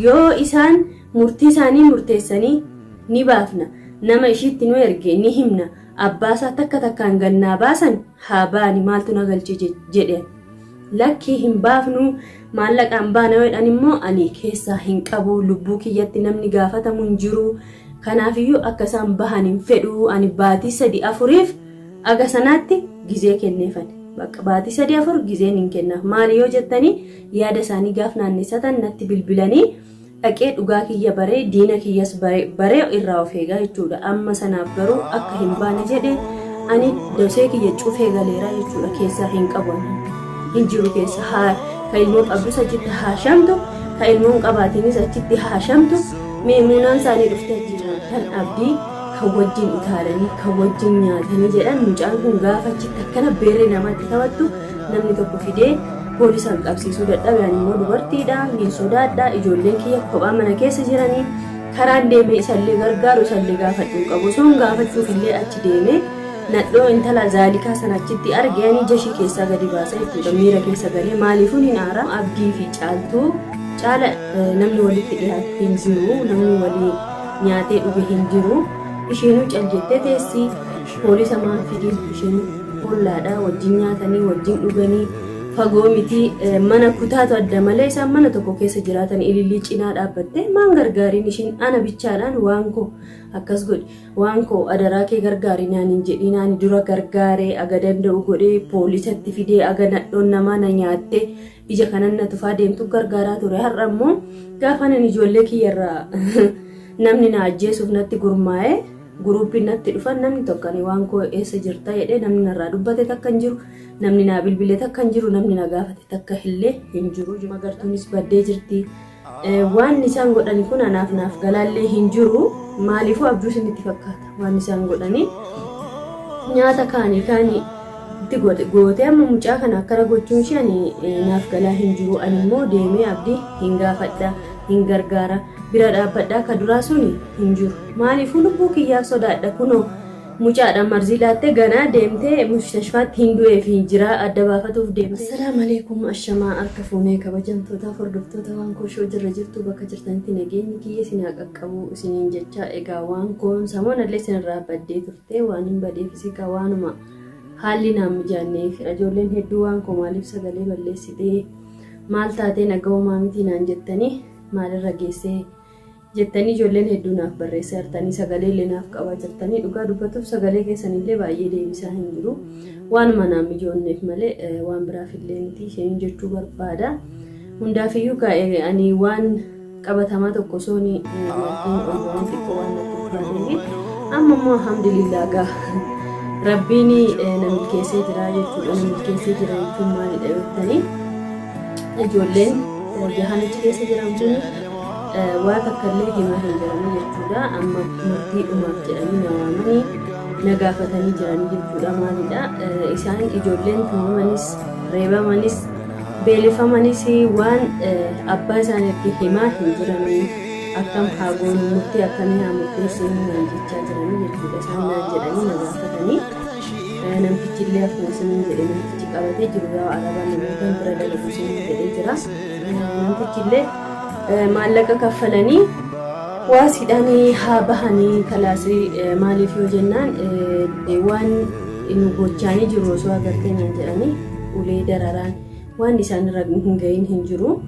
Yoo isaan murtii isaanii murteessanii ni baafna, nama ishiitti nu erge ni himna, abbaasaa takka takkaan gannaa baasan haa baani, maaltu na galche jedhe. Lakkii, hin baafnu, maallaqaan baana jedhan immoo ani keessaa hin qabu, lubbuu kiyyatti namni gaafatamu hin jiru. Kanaafiyyuu akka isaan bahan hin fedhu. Ani baatii 3 4f aga sanaatti gizee kenneefan. Bakka baatii 3 4 gizeen hin kennaaf. Maali yoo jettanii, yaada isaanii gaaf naannessatan natti bilbilanii dhaqee dhugaa kiyya baree, diina kiyyas baree irraa of eegaa jechuudha. Amma sanaaf garuu akka hin baane jedhe, ani dosee kiyya cufee galeeraa jechuudha. Keessaa hin qabu, hin jiru keessa. Haa ka ilmoo qabdus achitti haa shamtu, ka ilmoon qabaatiinis achitti haa shamtu. Meemuunaan isaanii dhuftee achi tan Abdii kan wajjin utaalanii, kan wajjin nyaatanii jedhan. Mucaan kun gaafa achitti akkana beerri namatti taphattu namni tokko fidee poolisaan qabsiisuu dadhabe. Ani immoo dubartiidha, hin sodaadha. Ijoolleen kiyya kophaa mana keessa jiranii, karaan deemee isallee gargaaru, isallee gaafachuu qabu. Osoo hin gaafachuuf illee achi deemee nadhoo intala zaalikaa sana achitti arge, ani ija ishii keessaa gadi baasa jechuudha. Miira keessa galee maaliifuu hin aara. Abdii fi Caaltuu caala namni walitti dhiyaatu hin jiru, namni walii nyaatee dhuge hin jiru. Isheenuu cal jettee teessi, poolisa maan fidin? Isheen hollaadha, wajjin nyaatanii wajjin dhuganii, fagoo miti, mana kutaatu adda malee isaan mana tokko keessa jiraatan. Ilillii cinaa dhaabbattee maan gargaariin ishiin? Ana bichaadhaan waan koo akkas godhi, waan koo adaraa kee gargaari naan hin jedhiin. Ani dura gargaaree aga danda'u godhee, poolisatti fidee, aga nadhoon namaa na nyaattee ija kanan na tufaa deemtu gargaaraa ture. Har'a immoo gaafa nan ijoollee kiyyarraa namni na ajjeesuuf natti gurmaa'ee, guruupiin natti dhufan, namni tokko ani waan koo eessa jirta jedhee namni narraa dubbate takka hin jiru, namni naa bilbile takka hin jiru, namni na gaafate takka illee hin jiru. Magartuunis baddee jirti. Waan isaan godhani kun anaaf naaf galaallee hin jiru. Maaliifuu abjuu isinitti fakkaata waan isaan godhani? Nyaata kaanii kaanii itti gootee amma mucaa kana akkana gochuun ishee ani naaf galaa hin jiru. Ani immoo deemee Abdii hin gaafadha, hin gargaara, bira dhaabbadha ka duraa suni hin jiru. Maaliifuu lubbuu kiyyaaf sodaadha. Kunoo mucaadha marzii laattee ganaa deemtee mustashfaatti hin du'ee fi jira adda baafatuuf deemte. Assalaamu alaikum, ashamaa harka fuunee kabajamtoota hordoftoota waan koo shoo jirra jirtu, bakka jirtanitti nageenyi kiyya isin haa qaqqabu isiniin jecha. Egaa waan koon samoonallee isinirraa baddee turte, waan hin badeefis egaa waanuma haalli naan mijaanneef. Ijoolleen hedduu waan koo maaliif sagalee balleessitee, maal taatee, naga'umaa miti naan jettanii, maalirra geessee jettanii ijoolleen hedduu naaf barreessaa jirtanii, sagalee illee naaf qabaa jirtanii. Dhugaa dubbatuuf sagalee keessanillee baay'ee deebisaa hin jiru. Waanuma naan mijoonneef malee waan biraaf illee miti isheen jechuu barbaada. Hundaafiyyuu ani waan qabatamaa tokko osoo hin argin ol ba'uun xiqqoo waan natti ulfaateef, amma immoo alhamdulillah gaa Rabbiin na milkeessee jira jechuudha. Na milkeessee jira jechuun maalidha yoo jettanii, ijoolleen jahan achi keessa jiran kun waa takka illee himaa hin jiranii jechuudha. Amma murtii dhumaaf jedhanii na waamanii na gaafatanii jiranii jechuudha. Maalidha, isaan ijoolleen tumamanis, reebamanis, beeleffamanis waan abbaa isaaniitti himaa hin jiranii. Akkam haa goonu, murtii akkamii haa murteessinu naan jechaa jiranii jechuudha. Isaan naan jedhanii na gaafatanii. Namtichi illee akkuma isiniin jedhe, namtichi qabatee jiru yaa araba namoota bira dalagu isiniin jedhee jira. Namtichi illee maallaqa kaffalanii waasiidhaan haa bahanii kalaasii. Maaliif yoo jennaan, waan nu gochaanii jiru osoo agartee naan jedhanii, ulee dararaan waan isaan irra hin gahin hin jiru.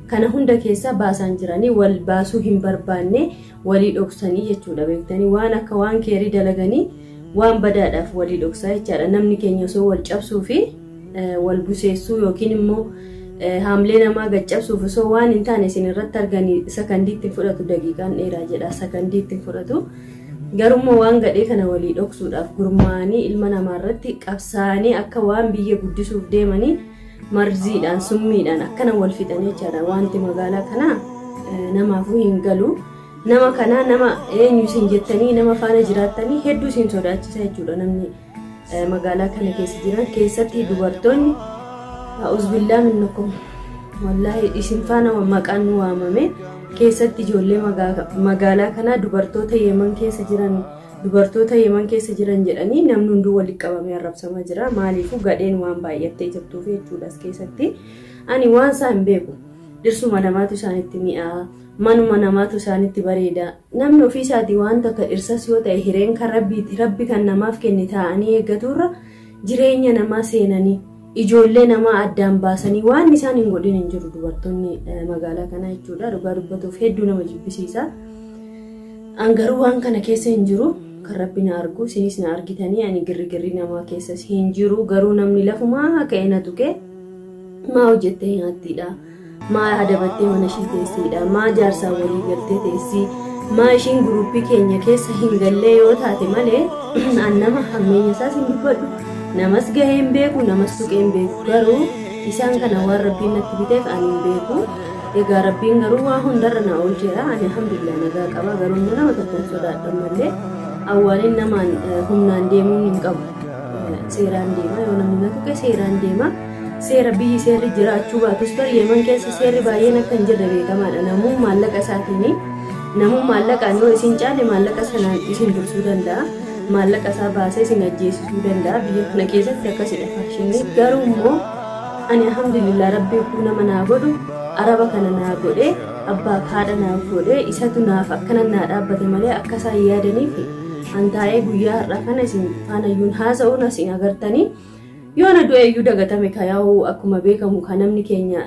Kana hunda keessaa baasaan jiranii wal baasuu hin barbaanne, walii dhoksanii jechuudha. Beektanii, waan akka waan keerii dalaganii waan badaadhaaf walii dhoksaa jechaadha. Namni keenya osoo wal cabsuu fi wal buseessuu yookiin immoo haamlee namaa gaccabsuuf osoo waan hin taane isin irratti arganii sakandiitti fudhatu, daqiiqaan dheeraa jedha, sakandiitti fudhatu. Garummoo waan gadhee kana walii dhoksuudhaaf gurmaa'anii ilma namaa irratti qabsaa'anii akka waan biyya guddisuuf deemanii marziidhaan, summiidhaan akkana wal fixan jechaadha. Wanti magaalaa kanaa namaafuu hin galu. Nama kanaa nama eenyu isin jettanii nama faana jiraattanii hedduu isin sodaachisa jechuudha. Namni magaalaa kana keessa jiran, keessatti dubartoonni, a'uuzbillaa minnakum, wallaahi isin faana maqaan nu waamame. Keessatti ijoollee magaalaa kanaa dubartoota Yeman keessa jiran, dubartoota Yeman keessa jiran jedhanii namni hunduu walitti qabamee arrabsamaa jira. Maaliifuu gadheen waan baay'attee jirtuuf jechuudha as keessatti. Ani waan isaa hin beeku. Dhirsuma namaatu isaanitti mi'aa. Manuma namaatu isaanitti bareeda. Namni ofii isaatii waan takka dhirsas yoo ta'e hireen kan rabbiiti. Rabbi kan namaaf kenne taa'anii eeggaturra jireenya namaa seenanii ijoollee namaa addaan baasanii waan isaan hin godhin hin jiru dubartoonni magaalaa kanaa jechuudha. Dhugaa dubbatuuf hedduu nama jibbisiisa. An garuu waan kana keessa hin jiru. Kan rabbi na argu isinis na argitanii ani girrigirri namaa keessas hin jiru. Garuu namni lafumaa ka'e na tuqe maa hojjettee nyaattiidha. Maa adabattee mana ishii teessiidha. Maa jaarsaa walii galtee teessii. Maa ishiin guruppii keenya keessa hin gallee yoo taate malee an nama hammeenya isaas hin dubbadhu. Namas gahee hin beeku, namas tuqee hin beeku. Garuu isaan kana waan rabbiin natti biteef ani hin beeku. Egaa rabbiin garuu waa hundarra na oolcheera. Ani alhamdulillah nagaa qaba. Garuu immoo nama tokkoon sodaadha malee awwaaliin namaan humnaan deemuun hin qabu. Seeraan deema. Yoo namni na tuqe seeraan deema. Seera biyyi seerri jiraachuu baatus bar Yemen keessa seerri baay'een akka hin jirre beekamaadha. Namuu maallaqa isaatiin namuu maallaqaan yoo isin caale maallaqa sanaan isin dursuu danda'a. Maallaqa isaa baasee isin ajjeesisuu danda'a. Biyya kana keessatti akkasidha faashinni. Garuu immoo ani alhamdulillah rabbi kun nama naa godhu araba kana naa godhe abbaaf haadha naaf godhe isatu naaf akkana naa dhaabbate malee akka isaan yaadaniif an taa'ee guyyaa har'aa kana isin faanayyuun haasa'uun asin agartanii. Yoo na du'e iyyuu dagatame kayaa'u akkuma beekamu kan namni keenya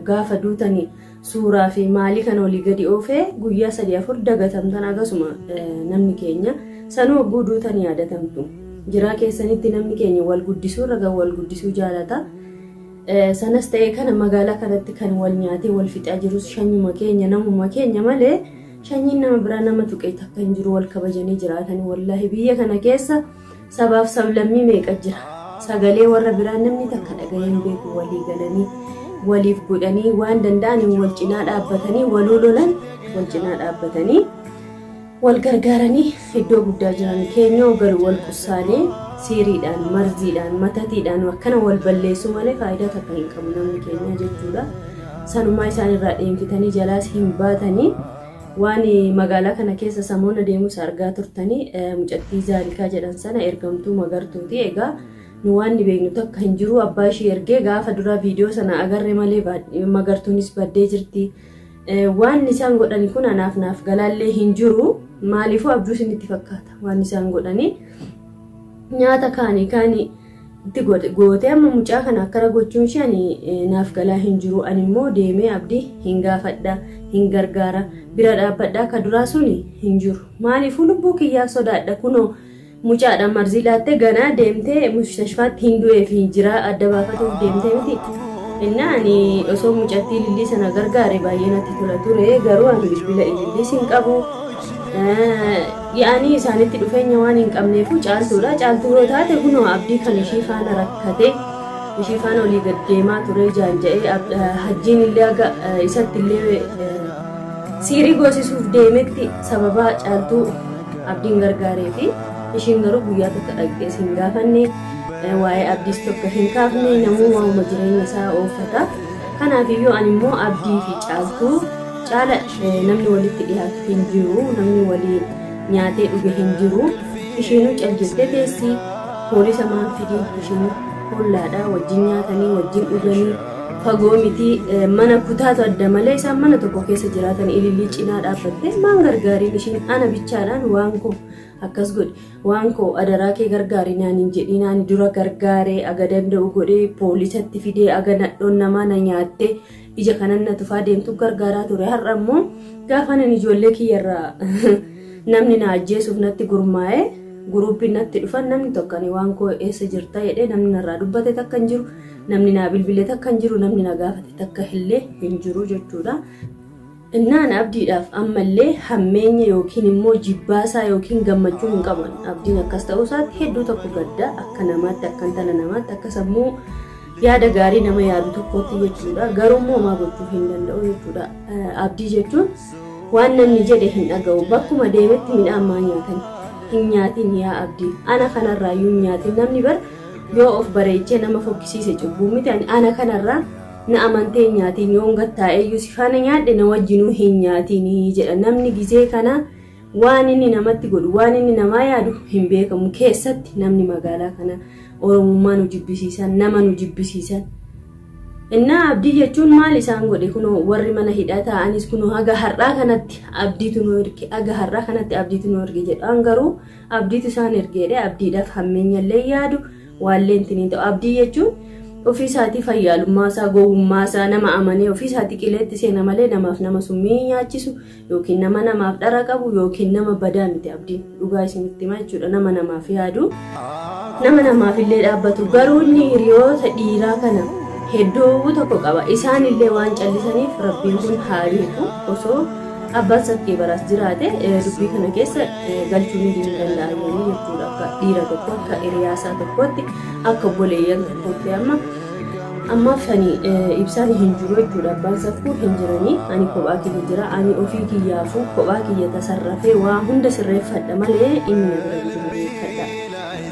gaafa duutanii suuraa fi maalii kana olii gadi oofee guyyaa 3-4 dagatamtan akkasuma namni keenya sanuu hogguu duutanii yaadatamtu. Jiraa keessanitti namni keenya wal guddisuu irra wal guddisuu jaalata. Sanas ta'ee kana magaalaa kanatti kan wal nyaatee wal fixaa jirus shanyuma keenya namuma keenya malee shanyiin nama biraa nama tuqee takka hin jiru wal kabajanii jiraatanii. Wallaahi biyya kana keessa sabaaf sablammii meeqa jira. Sagalee warra biraa namni takka dhaga'ee hin beeku walii galanii waliif godhanii waan danda'aniin wal cinaa dhaabbatanii waluu lolan wal cinaa dhaabbatanii wal gargaaranii iddoo guddaa jiran. Keenyoo garuu wal qussaalee siiriidhaan marziidhaan matatiidhaan akkana wal balleessuu malee faayidaa takka hin qabu namni keenya jechuudha. Sanumaa isaan irraa dheemfitanii jalaas hin baatanii. Waan magaalaa kana keessa samoona deemus argaa turtanii mucattii Zaalikaa jedhan sana ergamtuu magartuuti. Egaa nu waan ni beeknu takka hin jiru. Abbaa ishee ergee gaafa dura viidiyoo sana agarre malee magartuunis baddee jirti. Waan isaan godhani kun anaaf naaf galaallee hin jiru. Maaliifuu abjuu isinitti fakkaata waan isaan godhani. Nyaata kaanii kaanii itti gootee amma mucaa kana akkana gochuun ishee ani naaf galaa hin jiru. Ani immoo deemee abdii hin gaafadha, hin gargaara, bira dhaabbadha akka duraa suni hin jiru. Maaliifuu lubbuu kiyyaa sodaadha kunoo mucaadha marzii laattee ganaa deemtee mustashfaatti hin du'ee fi jira adda baafatuuf deemtee miti. Innaa ani osoo mucattii ilillii sana gargaare baay'ee natti tola ture. Garuu ani bilbila ililliis hin qabu. Yaa'anii isaanitti dhufeenya waan hin qabneefu caaltuudha. Caaltuu yoo taate kunoo abdii kan ishii faana rakkate ishii faana olii gad deemaa ture jaanja'ee hajjiin illee aga isatti illee siirii goosisuuf deemetti sababa caaltuu abdiin gargaaree fi ishiin garuu guyyaa tokko dhaqxees hin gaafanne waa'ee abdiis tokko hin kaafne namuu waanuma jireenya isaa oofata. Kanaafiyyuu ani immoo abdii fi caaltuu caala namni walitti dhiyaatu hin jiru, namni walii nyaatee dhuge hin jiru. Isheenuu cal jettee teessi poolisa maan fidii isheenuu hollaadha wajjin nyaatanii wajjin dhuganii fagoo miti mana kutaatu adda malee isaan mana tokko keessa jiraatan ilillii cinaa dhaabbattee maan gargaariin ishiin ana bichaadhaan waan koo akkas godhi waan koo adaraa kee gargaari naan hin jedhiin ani dura gargaaree aga danda'u godhee poolisatti fidee aga nadhoon namaa na nyaattee ija kanan na tufaa deemtu gargaaraa ture. Har'a immoo gaafa nan ijoollee kiyyarraa namni na ajjeesuuf natti gurmaa'ee guruupiin natti dhufan namni tokko ani waan koo eessa jirta jedhee namni narraa dubbate takka hin jiru, namni naa bilbile takka hin jiru, namni na gaafate takka illee hin jiru jechuudha. Innaan abdiidhaaf ammallee hammeenya yookiin immoo jibbaasaa yookiin gammachuu hin qaban. Abdiin akkas ta'uu isaatti hedduu tokko gadda akka namaatti akka intala namaatti akka sammuu yaada gaarii nama yaadu tokkotti jechuudha. Garuu immoo homaa gochuu hin danda'u jechuudha. Abdii jechuun waan namni jedhe hin dhaga'u. Bakkuma deemetti midhaan maa nyaatan hin nyaatin yaa abdii. Ana kanarraa iyyuu hin nyaatin. Namni bar yoo of bareechee nama fokkisiise cubbuu miti. Ana kanarraa na amantee hin nyaatin yoon gattaa'e iyyuu si faana nyaadhe na wajjinuu hin nyaatin jedha. Namni gizee kana waan inni namatti godhu waan inni namaa yaadu hin beekamu. Keessatti namni magaalaa kana Oromummaa nu jibbisiisan, nama nu jibbisiisan. Innaa abdii jechuun maal isaan godhe kunoo warri mana hidhaa taa'anis kunoo haga har'aa kanatti abdiitu nu erge haga har'aa kanatti abdiitu nu erge jedhan garuu abdiitu isaan ergeedha abdiidhaaf hammeenyallee yaadu waalleen tiniin ta'u abdii jechuun ofii isaatii fayyaalummaa isaa gowwummaa isaa nama amanee ofii isaatii qileetti seena malee namaaf nama summii nyaachisu yookiin nama namaaf dhara qabu yookiin nama badaa miti abdiin dhugaa isinitti hima jechuudha nama namaaf yaadu nama namaaf illee dhaabbatu garuu inni hiriyoota dhiiraa kana hedduu tokko qaba isaan illee waan callisaniif rabbiin kun haa beeku osoo abbaan sakkee baraas jiraate dubbii kana keessa galchuu ni danda'anii jechuudha akka dhiira tokko akka hiriyaasaa tokkotti akka obboleeyyan tokkotti amma fani ibsaan hin jiru jechuudha abbaan sakkuu hin jiranii ani kophaa kiyya jira ani ofii kiyyaafuu kophaa kiyya tasarrafee waa hunda sirreeffadha malee inni na bira jiru beekadha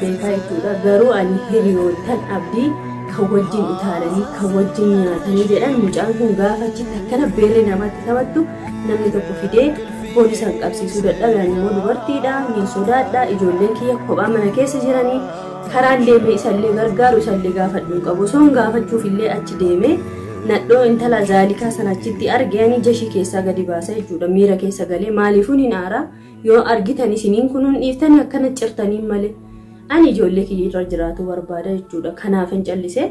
beekaa jechuudha garuu ani hiriyootan abdii kan wajjin utaalanii kan wajjin nyaatanii jedhan mucaan kun gaafa achitti akkana beerri namatti taphattu namni tokko fidee poolisaan qabsiisuu dadhabe ani immoo dubartiidha niin sodaadha ijoolleen kiyya kophaa mana keessa jiranii karaan deemee isallee gargaaru isallee gaafadhu hin qabu osoo hin gaafachuuf illee achi deemee nadhoo intala zaalikaa sana achitti arge ani jashii keessaa gadi baasa jechuudha miira keessa galee maaliifuu niin aara yoo argitan isiniin kunuun dhiiftanii akkana cirtaniin malee ani ijoollee kiyya irra jiraatu barbaada jechuudha kanaaf hin callise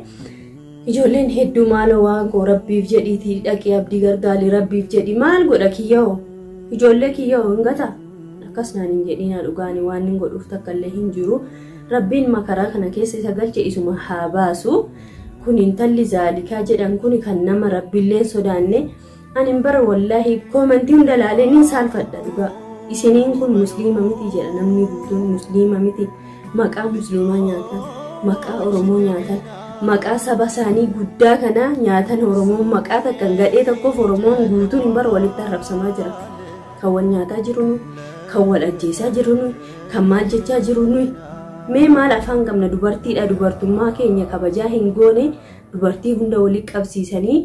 ijoolleen hedduu maaloo waan koo rabbiif jedhiitii dhaqee abdii gargaari rabbiif jedhi maal godha kiyyoo ijoollee kiyyoo hin gata akkas naan hin jedhiina dhugaani waan hin godhuuf takka illee hin jiru rabbiin makaraa kana keessa isa galche isuma haa baasu kun intalli zaalikaa jedhan kun kan nama rabbiillee sodaanne ani bara wallaahi koomentii hunda laalee nin saalfadha dhugaa isiniin kun musliima miti jedha namni guutuun musliima miti maqaa musliimaa nyaatan maqaa oromoo nyaatan maqaa saba isaanii guddaa kana nyaatan oromoon maqaa takkan gadhee tokkoof oromoon guutuun bara walitti arrabsamaa jira kan wal nyaataa jiru kan wal ajjeesaa jiru kan maal jechaa jiru mee maal afaan qabna dubartiidha dubartummaa keenya kabajaa hin goone dubartii hunda walitti qabsiisanii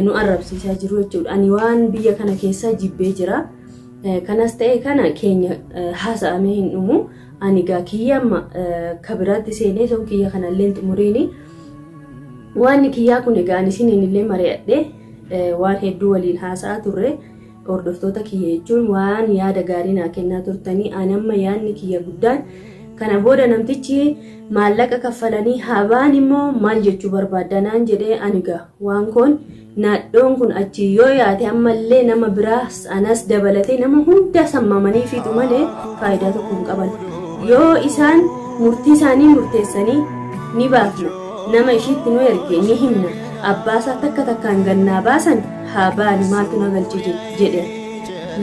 nu arrabsiisaa jiru jechuudha ani waan biyya kana keessaa jibbee jira kanas ta'e kana keenya haasa'amee hin dhumu ani gaa kiyya amma kabiraatti seenee son kiyya kanallee xumuriini waan kiyyaa kun egaa ani isiniin illee mari'adhe waan hedduu waliin haasa'aa turre hordoftoota kiyya jechuun waan yaada gaarii naa kennaa turtanii ani amma yaadni kiyya guddaan kana booda namtichi maallaqa kaffalanii habaan immoo maal jechuu barbaaddanaan jedhee ani gaa waan kun nadhoon kun achi yoo yaate ammallee nama biraas anas dabalatee nama hunda sammamanii fiixu malee faayidaa tokko hin qaban yoo isaan murtii isaanii murteessanii ni baafna nama ishiitti nu erge ni himna abbaasaa takka takkaan gannaa baasan haa baani maaltu na galche jedhe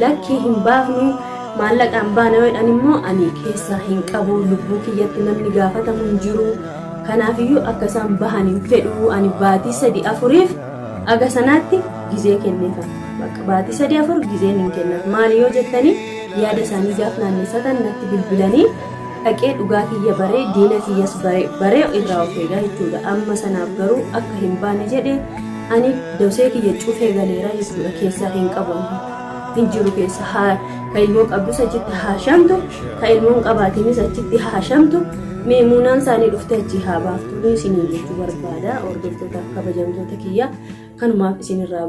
lakkii hin baafnu maallaqaan baana jedhan immoo ani keessaa hin qabu lubbuu kiyyatti namni gaafatamu hin jiru kanaafiyyuu akka isaan bahan hin fedhu ani baatii 3-4 aga sanaatti gizee kenneefa bakka baatii 3-4 gizeen hin kennaaf maali yoo jettanii yaada isaanii gaaf naannessatan natti bilbilanii dhaqee dhugaa kiyya baree diina kiyyas baree irraa of eegaa jechuudha amma sanaaf garuu akka hin baane jedhe ani dosee kiyya cufee galeera jechuudha keessaa hin qabu hin jiru keessa haa ka ilmoo qabdus achitti haa shamtu ka ilmoon qabaatinis achitti haa shamtu meemuunaan isaanii dhufte achi haa baaftu isiniin jechuu barbaada hordoftoota kabajamtoota kiyya kanumaaf isinirraa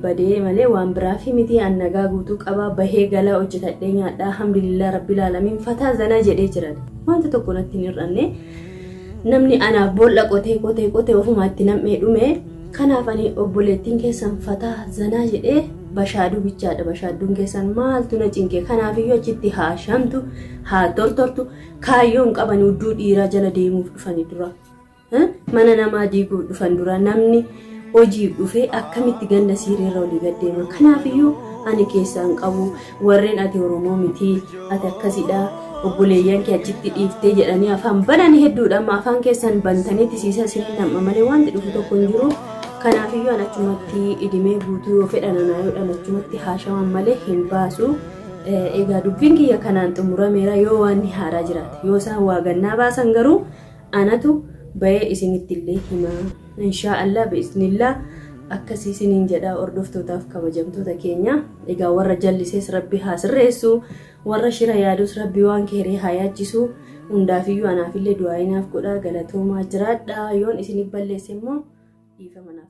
badee malee waan biraaf miti an nagaa guutuu qaba bahee galaa hojjetadhee nyaadhaa alhamdulillah rabbil aalamiin fataa zanaa jedhee jiran wanta tokko natti hin hir'anne namni anaaf boolla qotee qotee qotee ofumaatti nam'ee dhume kanaaf ani obboleettiin keessan fataa zanaa jedhee bashaaduu bichaadha bashaadduun keessan maaltu na cinqe kanaafiyyuu achitti haa shamtu haa tortortu kaayyoon qaban hudduu dhiiraa jala deemuuf dhufanii dura mana namaa diiguuf dhufan dura namni hojiif dhufee akkamitti ganda siiriirra olii gad deema kanaafiyyuu ani keessaan qabu warreen ati oromoo miti ati akkasidha obboleeyyan kee achitti dhiiftee jedhanii afaan banan hedduudha amma afaan keessan bantanii tisiisa isin nam'a malee wanti dhufu tokko hin jiru kanaafiyyuu an achumatti idimee guutuu yoo fedhan anaa yoo dhan achumatti haashaman malee hin baasu egaa dubbiin kiyya kanaan xumurameera yoo waan haaraa jiraate yoo isaan waa gannaa baasan garuu anatu bahee isinitti illee himaa inshaa Allah biiznillah akkasii isiniin jedha hordoftootaaf kabajamtoota keenya egaa warra jallisees rabbi haa sirreessu warra shira yaadus rabbi waan keeree haa yaachisu hundaafiyyuu anaafillee du'aa'inaaf godhaa galatoomaa jiraadha yoon isinif balleesse immoo dhiifama naaf.